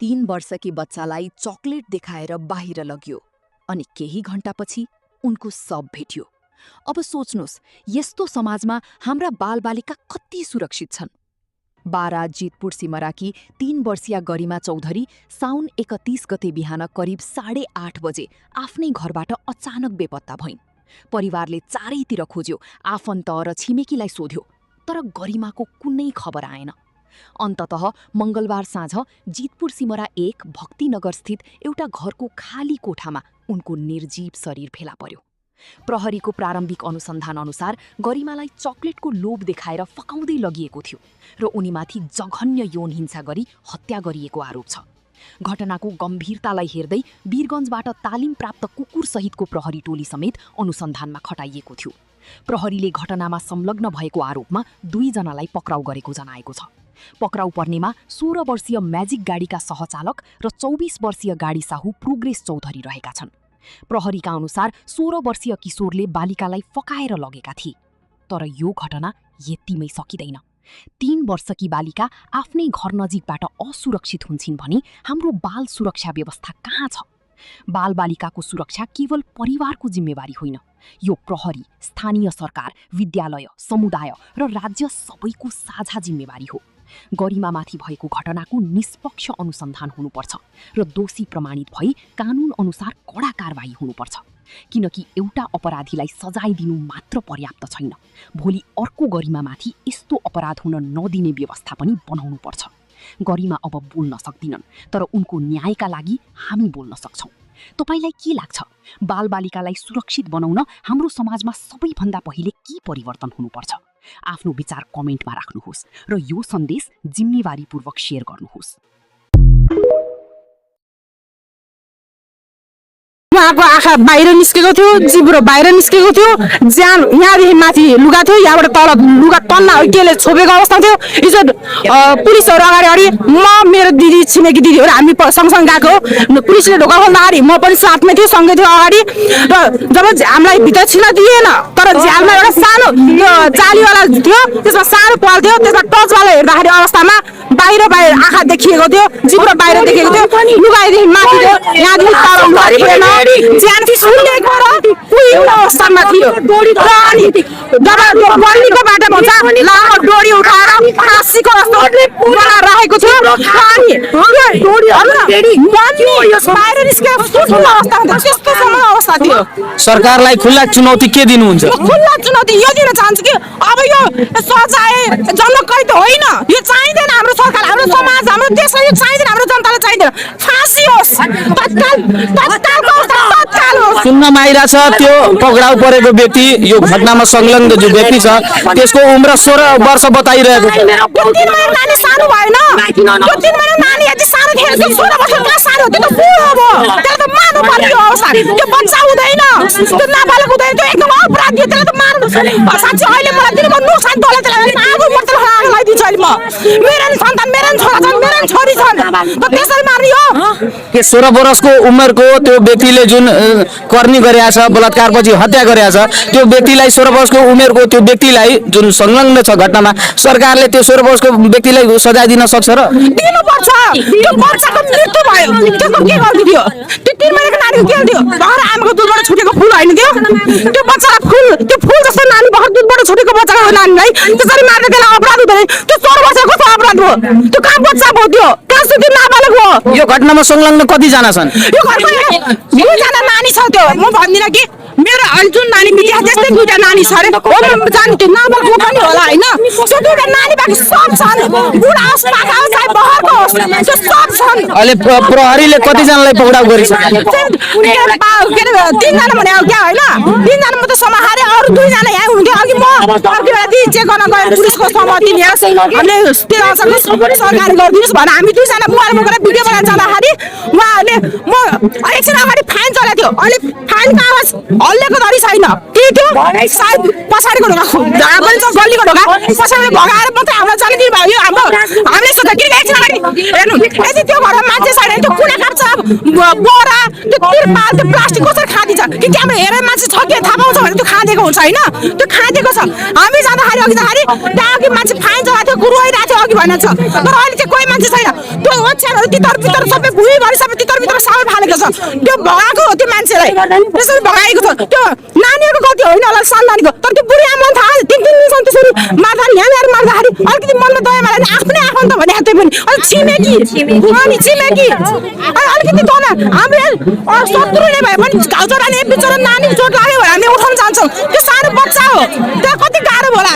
3 वर्षकी बच्चालाई चकलेट देखाएर बाहिर लग्यो अनि केही घण्टापछि उनको शव भेटियो। अब सोच्नुहोस्, यस्तो समाजमा हाम्रा बालबालिका कति सुरक्षित छन्। बारा जितपुर सिमराकी 3 वर्षीय गरिमा चौधरी साउन 31 गते बिहान करिब 8:30 बजे आफ्नै घरबाट अचानक बेपत्ता भइन्। परिवारले चारैतिर खोज्यो, आफन्त र छिमेकीलाई सोध्यो, तर गरिमाको कुनै खबर आएन। अन्ततः मंगलबार साँझ जितपुर सिमरा 1 भक्तिनगर स्थित एउटा घरको खाली कोठामा उनको निर्जीव शरीर फेला पर्यो। प्रहरीको प्रारम्भिक अनुसन्धान अनुसार गरिमालाई चकलेटको लोभ देखाएर फकाउँदै लगिएको थियो र उनीमाथि जघन्य यौन हिंसा गरी हत्या गरिएको आरोप छ। घटनाको गम्भीरतालाई हेर्दै वीरगञ्जबाट तालिम प्राप्त कुकुर सहितको प्रहरी टोली समेत अनुसन्धानमा खटाइएको थियो। प्रहरीले घटनामा संलग्न भएको आरोपमा 2 जनालाई पक्राउ गरेको जनाएको छ। पक्राउ पर्नेमा 16 वर्षीय म्याजिक गाडीका सहचालक र 24 वर्षीय गाडी साहु प्रोग्रेस चौधरी रहेका छन्। प्रहरीका अनुसार 16 वर्षीय किशोरले बालिकालाई फकाएर लगेका थिए। तर यो घटना यतिमै सकिँदैन। 3 वर्षकी बालिका आफ्नै घर नजिकबाट असुरक्षित हुन्छन् भने हाम्रो बाल सुरक्षा व्यवस्था कहाँ छ? बालबालिकाको सुरक्षा केवल परिवारको जिम्मेवारी होइन, यो प्रहरी, स्थानीय सरकार, विद्यालय, समुदाय र राज्य सबैको साझा जिम्मेवारी हो। गरिमामाथि भएको घटनाको निष्पक्ष अनुसन्धान हुनुपर्छ र दोषी प्रमाणित भई कानुन अनुसार कडा कारबाही हुनुपर्छ, किनकि एउटा अपराधीलाई सजाय दिनु मात्र पर्याप्त छैन। भोलि अर्को गरिमामाथि यस्तो अपराध हुन नदिने व्यवस्था पनि बनाउनुपर्छ। गरिमा अब बोल्न सक्दिनन्, तर उनको न्यायका लागि हामी बोल्न सक्छौं। तपाईलाई के लाग्छ? बालबालिकालाई सुरक्षित बनाउन हाम्रो समाजमा सबैभन्दा पहिले के परिवर्तन हुनुपर्छ? आफ्नो विचार कमेन्टमा राख्नुहोस् र यो सन्देश जिम्मेवारीपूर्वक शेयर गर्नुहोस्। उहाँको आँखा बाहिर निस्केको थियो, जिब्रो बाहिर निस्केको थियो, ज्यान यहाँदेखि माथि लुगा थियो, यहाँबाट तल लुगा टन्ना केले छोपेको अवस्था थियो। हिजो पुलिसहरू अगाडि म मेरो दिदी छिमेकी दिदीहरू हामी सँगसँगै गएको। पुलिसले ढोका खोल्दाखेरि म पनि साथमै थियो, सँगै थियो अगाडि। र जब हामीलाई भित्र छिर्न दिएन, तर झ्यालमा एउटा सानो जालीवाला थियो, त्यसमा सानो पाल थियो, त्यसमा टर्चवाला हेर्दाखेरि अवस्थामा बाहिर आँखा देखिएको थियो, जिब्रो बाहिर देखिएको थियो, लुगादेखि माथि थियो, यहाँदेखि तल लुगा थिएन, ज्यान फुलेको र पुग्ने अवस्थामा थियो। र अनि जब बल्लीको बाटो भन्छ लामो डोरी उठाएर फाँसीको जस्तो राखेको थियो। अनि बाहिर निस्केको ठुलो अवस्थामा थियो, त्यस्तोसम्म अवस्था थियो। सरकारलाई खुल्ला चुनौती के दिनुहुन्छ? खुल्ला चुनौती यो दिन चाहन्छु कि अब यो सजाय जनकैद होइन, यो चाहिँदैन हाम्रो सरकार, हाम्रो समाज, हाम्रो देशलाई यो चाहिँदैन, हाम्रो जनतालाई चाहिँदैन। फाँसी होस्, तत्काल होस्। सुन्नमा आइरहेछ त्यो पक्राउ परेको व्यक्ति, यो घटनामा संलग्न जो व्यक्ति छ त्यसको उम्र 16 वर्ष बताइरहेको छ। 3 महिना नानी सानो भएन, 3 महिना नानी यति सानो थियो, 16 वर्ष कहाँ सानो, त्यो त बुढो हो, त्यसलाई त मार्नु पर्ने हो अवस्था। त्यो बच्चा हुँदैन, त्यो नाबालक हुँदैन, त्यो एकदम अपराध हो, त्यसलाई त मार्नु। साँच्चै अहिले मलाई दिनु म नोक्सान तोले त्यसलाई आगो पर्छ, आगो लगाइदिन्छु अहिले म। मेरो नि सन्तान, मेरो नि छोरा छन्, मेरो नि छोरी छन्, त त्यसरी मार्ने हो? के 16 वर्षको उमेरको त्यो व्यक्तिले जुन करनी गरेको छ, बलात्कारपछि हत्या गरेको छ, त्यो व्यक्तिलाई 16 वर्षको उमेरको त्यो व्यक्तिलाई जुन संलग्न छ घटनामा, सरकारले त्यो 16 वर्षको व्यक्तिलाई सजाय दिन सक्छ र? दिनुपर्छ। त्यो बच्चाको मृत्यु भयो, त्यसको के गर्नु थियो? त्यो 3 महिनाको नानीको के थियो? भर्खर आमाको दुधबाट छुटेको फुल होइन त्यो? त्यो बच्चालाई फुल, त्यो फुल जस्तो नानी भर्खर दुधबाट छुटेको बच्चाको नानीलाई त्यसरी मार्ने त्यसलाई अपराध हुँदैन? त्यो 16 वर्षको कस्तो अपराध हो? त्यो कहाँ बच्चा भयो? त्यो कहाँ सुति नाबालक हो? यो घटनामा संलग्न कतिजना छन्? यो घरको 2 जना नानी छ। त्यो म भन्दिनँ कि मेरो अहिले जुन नानी बित्या त्यस्तै 2टा नानी छ अरे, हो जानु त्यो नाबालक पनि होला होइन? त्यो 2टा नानी बाँकी सब छन्, बुढा होस्, पाका होस्, चाहे बहरको होस्, त्यो सब छन्। अहिले प्रहरीले कतिजनालाई पक्राउ गरिसक्यो? 3 जना भने क्या होइन? 3 जना म त समाहारे, अरू 2 जना यहाँ हुन्थ्यो। अघि म अर्को बेला चेक गर्न गएर पुलिसको सहमति लिएर हामीले त्यो अनुसार सरकारी गरिदिनुहोस् भनेर हामी 2 जना बुवाले बोकेर भिडियो बनाएर जाँदाखेरि उहाँहरूले म एकछिन अगाडि फाइन चलेको थियो, अहिले फाइनको आवाज हल्लेको धरी छैन। के थियो? सायद पछाडिको ढोका जहाँ पनि छ, गल्लीको ढोका पछाडि भगाएर मात्रै हामीलाई चलिदिनु भयो। यो हाम्रो हामीले सोच्दा कि एकछिन अगाडि हेर्नु, यदि त्यो घरमा मान्छे छैन, त्यो कुना काट्छ बोरा त्यो तिरपाल त्यो प्लास्टिक कसरी खादिन्छ कि त्यहाँबाट हेरेर मान्छे छ के थाहा पाउँछ भने त्यो खाँदेको हुन्छ होइन त्यो खाँदेको छ हामी जाँदाखेरि अघि त्यहाँ अघि मान्छे फाइन चलाएको थियो गुरुवाइरहेको थियो अघि भनेको छ तर अहिले चाहिँ कोही मान्छे छैन त्यो ओछ्यानहरू तितर पितर सबै भुइँभरि सबै तितर पितर साबै फालेको छ त्यो भगाएको हो त्यो मान्छेलाई त्यसरी भगाएको छ त्यो नानीहरूको गल्ती होइन होला सन्तानीको तर त्यो बुढी आमालाई थाहा 3 दिनसम्म त्यसरी मार्दा यहाँ मार्दाखेरि अलिकति मनमा दया मार्दा आफ्नै आफन्त भने त्यो पनि छिमेकी अनि छिमेकी अलिकति दया हामीले शत्रु नै भए पनि घाउचोराले बिचरा नानी चोट लाग्यो भने हामी उठाउन जान्छौँ त्यो सानो बच्चा हो त्यहाँ कति गाह्रो होला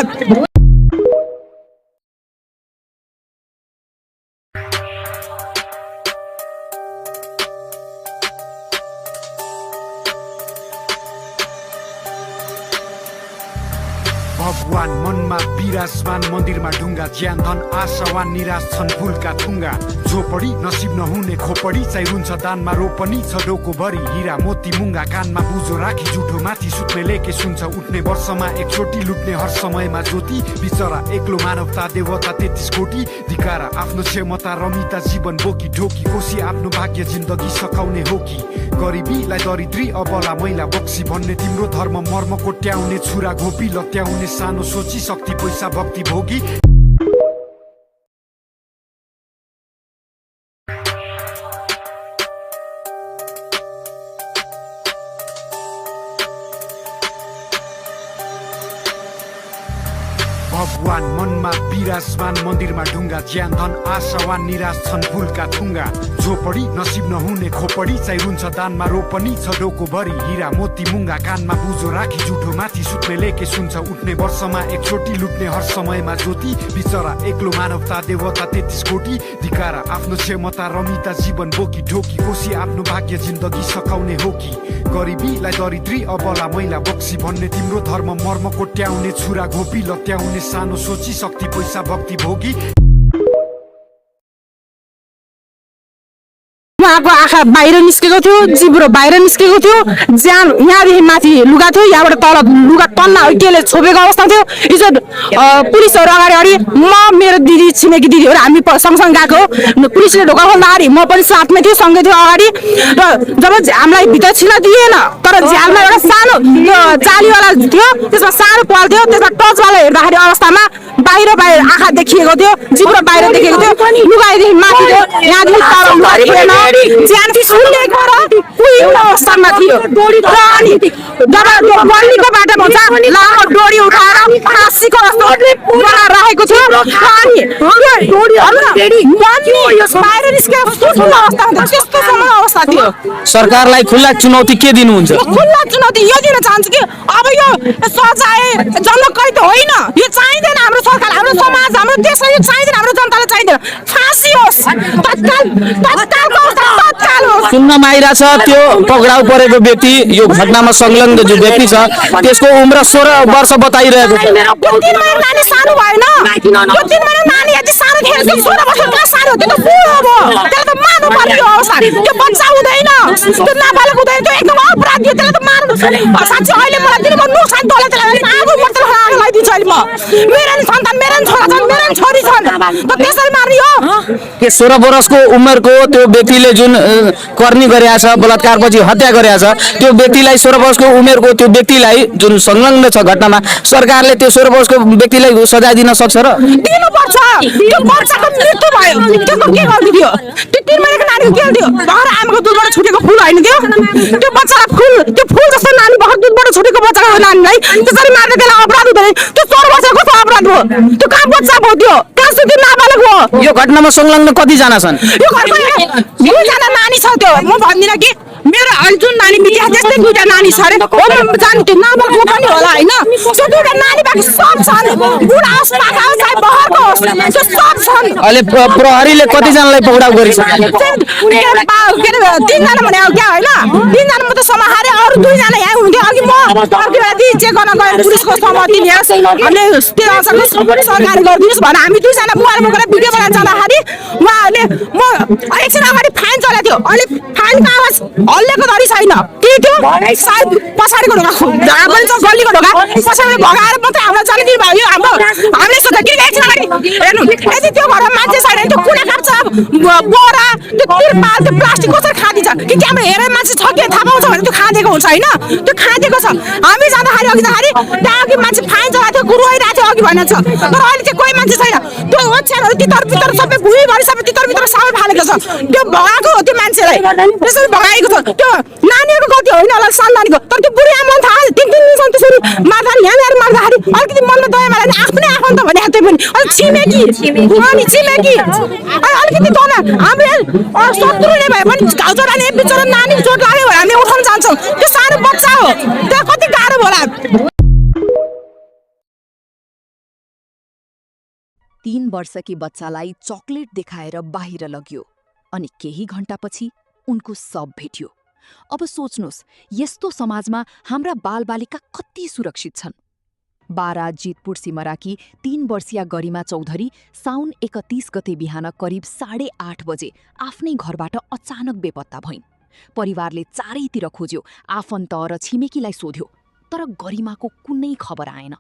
भगवान मनमा विराजमान मन्दिरमा ढुङ्गा ज्यान धन आशावान निराश छन् फुलका थुङ्गा झोपडी नसिब नहुने खोपडी चाहिँ रुन्छ दानमा रोपनी छ डोको भरि हिरा मोती मुङ्गा कानमा बुझो राखी जुठो माथि सुत्ने लेके सुन्छ उठ्ने वर्षमा एकचोटि लुट्ने हर समयमा ज्योति बिचरा एक्लो मानवता देवता 33 कोटी धिकारा आफ्नो क्षमता रमिता जीवन बोकी ढोकी कोसी आफ्नो भाग्य जिन्दगी सकाउने हो कि गरिबीलाई दरिद्री अबला मैला बक्सी भन्ने तिम्रो धर्म मर्म कोट्याउने छुरा घोपी लत्याउने सानो सोची शक्ति पैसा भक्ति भोगी भगवान मनमा विराजमान मन्दिरमा ढुङ्गा ज्यान धन आशावान निराश छन् फुलका थुङ्गा झोपडी नसिब नहुने खोपडी चाहिँ रुन्छ दानमा रोपनी छ डोको भरि हिरा मोती मुङ्गा कानमा बुझो राखी जुठो माथि सुत्ने लेके सुन्छ उठ्ने वर्षमा एकचोटि लुट्ने हर समयमा ज्योति बिचरा एक्लो मानवता देवता 33 कोटी धिकारा आफ्नो क्षमता रमिता जीवन बोकी ढोकी कोसी आफ्नो भाग्य जिन्दगी सकाउने हो कि गरिबीलाई दरिद्री अबला मैला बक्सी भन्ने तिम्रो धर्म मर्म कोट्याउने छुरा घोपी लत्याउने सानो सोची शक्ति पैसा भक्ति भोगी उहाँको आँखा बाहिर निस्केको थियो जिब्रो बाहिर निस्केको थियो ज्यान यहाँदेखि माथि लुगा थियो यहाँबाट तल लुगा टन्ना केले छोपेको अवस्था थियो हिजो पुलिसहरू अगाडि म मेरो दिदी छिमेकी दिदीहरू हामी सँगसँगै गएको पुलिसले ढोका खोल्दाखेरि म पनि साथमै थियो सँगै थियो अगाडि र जब हामीलाई भित्र छिर्न दिएन तर झ्यालमा एउटा सानो जालीवाला थियो त्यसमा सानो पाल थियो त्यसमा टर्चवाला हेर्दाखेरि अवस्थामा बाहिर आँखा देखिएको थियो जिब्रो बाहिर देखेको थियो लुगादेखि माथि थियो यहाँदेखि तल लुगा थिएन ज्यान फुलेको र पुग्ने अवस्थामा थियो र अनि जब बल्लीको बाटो भन्छ लामो डोरी उठाएर फाँसीको जस्तो राखेको थियो अनि बाहिर निस्केको त्यस्तोसम्म अवस्था थियो सरकारलाई खुल्ला चुनौती के दिनुहुन्छ खुल्ला चुनौती यो दिन चाहन्छु कि अब यो सजाय जनकैद होइन यो चाहिँदैन हाम्रो सरकार हाम्रो समाज हाम्रो देशलाई यो चाहिँदैन हाम्रो जनतालाई चाहिँदैन फाँसी होस् तत्काल होस् सुन्नमा आइरहेछ त्यो पक्राउ परेको व्यक्ति यो घटनामा संलग्न जो व्यक्ति छ त्यसको उम्र 16 वर्ष बताइरहेको छ नानी सानो भएन यो 3 महिना नानी यति सानो खेल्छ 16 वर्ष कहाँ सानो त्यो त बुढो हो त्यसलाई त मार्नु पर्यो अवस्था त्यो बच्चा हुँदैन त्यो नाबालक हुँदैन त्यो एकदम अपराध हो त्यसलाई त मार्नु साँच्चै अहिले मलाई दिनमा नोक्सान तले त्यसलाई आगो मर्छ लगाइदिन्छु अहिले म मेरो सन्तान मेरो छोरा छन् मेरो छोरी छन् त त्यसरी मार्ने हो के 16 वर्षको उमेरको त्यो व्यक्तिले जुन करनी गरेछ बलात्कारपछि हत्या गरेछ त्यो व्यक्तिलाई 16 वर्षको उमेरको त्यो व्यक्तिलाई जुन संलग्न छ घटनामा सरकारले त्यो 16 वर्षको व्यक्तिलाई सजाय दिन सक्छ र दिनुपर्छ त्यो बच्चाको मृत्यु भयो त्यसको के गर्दियो त्यो 3 महिनाको नानीको के गर्दियो भर्खर आमाको दुधबाट छुटेको फुल होइन त्यो त्यो बच्चालाई फुल त्यो फुल जस्तो नानी भर्खर दुधबाट छुटेको बच्चाको नानीलाई त्यसरी मार्ने त्यसलाई अपराध हुँदैन त्यो 16 वर्षको कस्तो अपराध हो त्यो कहाँ बच्चा भयो त्यो कहाँ सुति नाबालक हो यो घटनामा संलग्न कति जना छन् यो घटना 2 जना नानी छ त्यो म भन्दिन कि मेरो अहिले जुन नानी बित्या त्यस्तै 2टा नानी छ रे हो जानि त्यो नाबालक पनि होला हैन त्यो 2टा नानी बाकी सब छन् बुढा होस् पाका होस् चाहे बहरको होस् त्यो सब छन् अहिले प्रहरीले कति जनालाई पक्राउ गरिसक्यो 3 जना भने क्या हैन 3 जना मात्र समाहारे अरु 2 जना यहाँ हुनुहुन्थ्यो अघि म अर्को बेला चेक गर्न गए पुलिसको सहमति लिएर हामीले त्यो सरकारी गरिदिनुस् भने हामी 2 जना बुवाले बोकेर भिडियो बनाउन जाँदाखेरि उहाँहरूले म एकछिन अगाडि फाइन चलेको थियो अहिले फाइनको आवाज हल्लेको धरी छैन के थियो सायद पछाडिको ढोका बन्छ गल्लीको ढोका पछाडि भगाएर मात्रै हामीलाई जान दिनु भयो यो हामीले सोध्दा के एकछिन अगाडि हेर्नु यदि त्यो घरमा मान्छे छैन त्यो कुना काप्छ बोरा त्यो तिरपाल त्यो प्लास्टिक कसरी खादिन्छ कि हाम्रो हेरेर मान्छे छ के थाहा पाउँछ भने त्यो खाँदेको हुन्छ होइन त्यो खाँदेको छ हामी जाँदाखेरि अघि त्यहाँ अघि मान्छे फाइन चलाएको थियो गुरुवाइरहेको थियो अघि भनेको छ तर अहिले चाहिँ कोही मान्छे छैन त्यो ओछ्यानहरू तितर पितर सबै भुइँभरि सबै तितर पितर सामान फालेको छ त्यो भगाएको हो त्यो मान्छेलाई त्यसरी भगाएको छ त्यो नानीहरूको गल्ती होइन होला सानो नानीको तर त्यो बुढी आमालाई थाहा तिन दिनसम्म त्यसरी मार्दा यहाँ मार्दाखेरि अलिकति मनले दया मारे आफ्नै आफन्त भने त्यो पनि अनि छिमेकी अलिकति तल हाम्रो शत्रु नै भए पनि घाउचोराले बिचरा नानी चोट लाग्यो भने हामी उठाउन जान्छौँ त्यो सानो बच्चा हो त्यहाँ कति गाह्रो होला 3 वर्षकी बच्चालाई चकलेट देखाएर बाहिर लग्यो अनि केही घण्टापछि उनको शव भेट्यो। अब सोच्नुहोस् यस्तो समाजमा हाम्रा बालबालिका कति सुरक्षित छन्। बारा जितपुर सिमराकी 3 वर्षीय गरिमा चौधरी साउन 31 गते बिहान करिब 8:30 बजे आफ्नै घरबाट अचानक बेपत्ता भइन्। परिवारले चारैतिर खोज्यो, आफन्त र छिमेकीलाई सोध्यो, तर गरिमाको कुनै खबर आएन।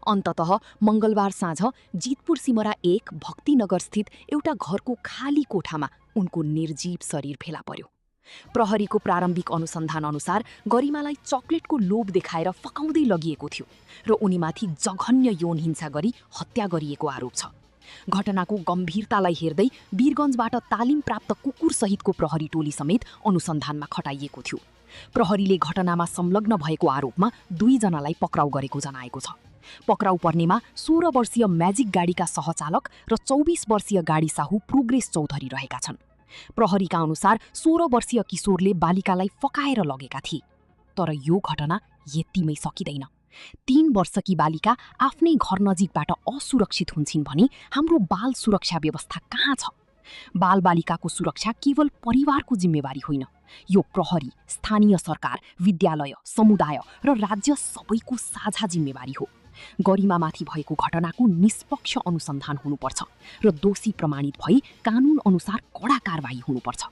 अन्ततः मंगलबार साँझ जितपुर सिमरा 1 भक्तिनगर स्थित एउटा घरको खाली कोठामा उनको निर्जीव शरीर फेला पर्यो। प्रहरीको प्रारम्भिक अनुसन्धान अनुसार गरिमालाई चकलेटको लोभ देखाएर फकाउँदै लगिएको थियो र उनीमाथि जघन्य यौन हिंसा गरी हत्या गरिएको आरोप छ। घटनाको गम्भीरतालाई हेर्दै वीरगञ्जबाट तालिम प्राप्त कुकुर सहितको प्रहरी टोली समेत अनुसन्धानमा खटाइएको थियो। प्रहरीले घटनामा संलग्न भएको आरोपमा 2 जनालाई पक्राउ गरेको जनाएको छ। पक्राउ पर्नेमा 16 वर्षीय म्याजिक गाडीका सहचालक र 24 वर्षीय गाडी साहु प्रोग्रेस चौधरी रहेका छन्। प्रहरीका अनुसार 16 वर्षीय किशोरले बालिकालाई फकाएर लगेका थिए। तर यो घटना यतिमै सकिँदैन। 3 वर्षकी बालिका आफ्नै घर नजिकबाट असुरक्षित हुन्छन् भने हाम्रो बाल सुरक्षा व्यवस्था कहाँ छ? बालबालिकाको सुरक्षा केवल परिवारको जिम्मेवारी होइन, यो प्रहरी, स्थानीय सरकार, विद्यालय, समुदाय र राज्य सबैको साझा जिम्मेवारी हो। गरिमामाथि भएको घटनाको निष्पक्ष अनुसन्धान हुनुपर्छ र दोषी प्रमाणित भई कानून अनुसार कडा कारबाही हुनुपर्छ।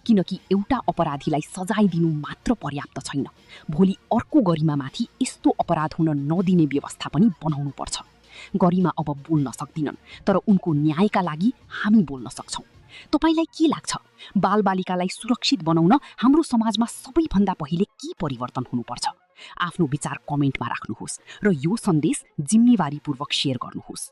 किनकि एउटा अपराधीलाई सजाय दिनु मात्र पर्याप्त छैन, भोलि अर्को गरिमामाथि यस्तो अपराध हुन नदिने व्यवस्था पनि बनाउनुपर्छ। गरिमा अब बोल्न सक्दिनन्, तर उनको न्यायका लागि हामी बोल्न सक्छौँ। तपाईलाई के लाग्छ? बालबालिकालाई सुरक्षित बनाउन हाम्रो समाजमा सबैभन्दा पहिले के परिवर्तन हुनुपर्छ? आफ्नो विचार कमेन्टमा राख्नुहोस् र यो सन्देश जिम्मेवारीपूर्वक शेयर गर्नुहोस्।